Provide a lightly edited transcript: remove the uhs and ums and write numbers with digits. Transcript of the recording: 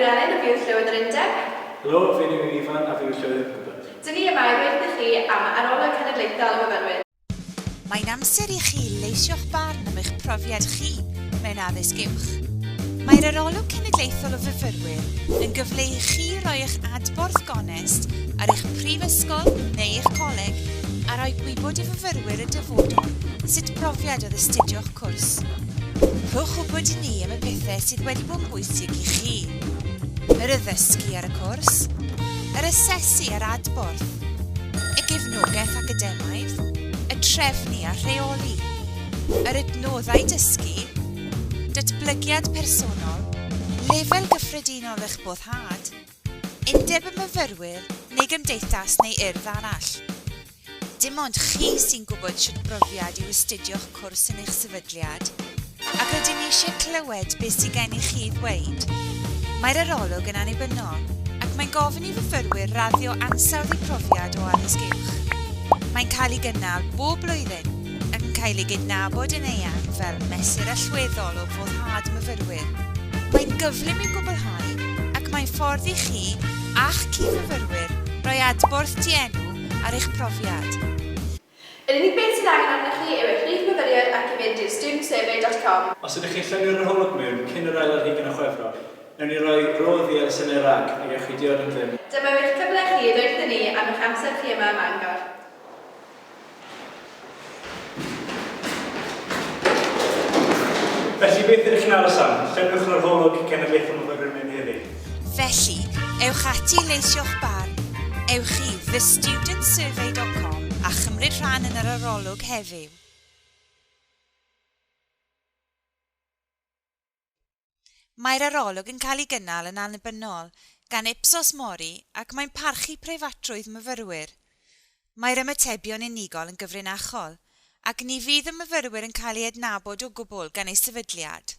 Fflur Elin a fi yw Llywydd yr Undeb. Helo, fy enw yw Ifan a fi yw Llywydd y Cwpan. Dyn ni yma i ddweud wrthych chi am Arolwg Cenedlaethol y Myfyrwyr. Mae'n amser i chi leisio'ch barn am eich profiad chi mewn addysg uwch. Mae'r Arolwg Cenedlaethol o Fyfyrwyr yn gyfle i chi roi eich adborth gonest ar eich prifysgol neu eich coleg a rhoi gwybod i fyfyrwyr y dyfodol sut brofiad oedd astudio'ch cwrs. Rhowch wybod i ni am y pethau sydd wedi bod yn bwysig i chi. Yr addysgu ar y cwrs, yr asesu a'r adborth, y gefnogaeth academaidd, y trefnu a rheoli, yr adnoddau dysgu, datblygiad personol, lefel gyffredinol eich boddhad, undeb y myfyrwyr neu gymdeithas neu urdd arall. Dim ond chi sy'n gwybod shwt brofiad yw astudio'ch cwrs yn eich sefydliad, ac rydyn ni eisiau clywed beth sydd gennych chi i ddweud. Mae'r arolwg yn annibynnol, ac mae'n gofyn i fyfyrwyr raddio ansawdd eu profiad o addysg uwch. Mae'n cael ei gynnal bob blwyddyn, ac yn cael ei gydnabod yn eang fel mesur allweddol o foddhad myfyrwyr. Mae'n gyflym i'w gwblhau, ac mae'n ffordd i chi a'ch cyd-fyfyrwyr roi adborth dienw ar eich profiad. Yr unig beth sydd angen arnoch chi yw eich rhif myfyriwr ac i fynd i'r studentsurvey.com. Os ydych chi'n llenwi'r arolwg mewn cyn yr ail ar hugain o Chwefror, wnawn ni roi rhodd i elusennau RAG a gewch chi diod am ddim. Dyma yw eich cyfle chi i ddweud wrthyn ni am eich amser chi yma ym Mangor. Felly, beth ydych chi'n aros am? Llenwch yr arolwg cenedlaethol myfyrwyr mewn heddi. Felly, ewch ati i leisio'ch barn. Ewch i thestudentsurvey.com a chymryd rhan yn yr arolwg heddiw. Mae'r arolwg yn cael ei gynnal yn annibynnol gan Ipsos Mori ac mae'n parchu preifatrwydd myfyrwyr. Mae'r ymatebion unigol yn gyfrinachol, ac ni fydd y myfyrwyr yn cael eu adnabod o gwbl gan eu sefydliad.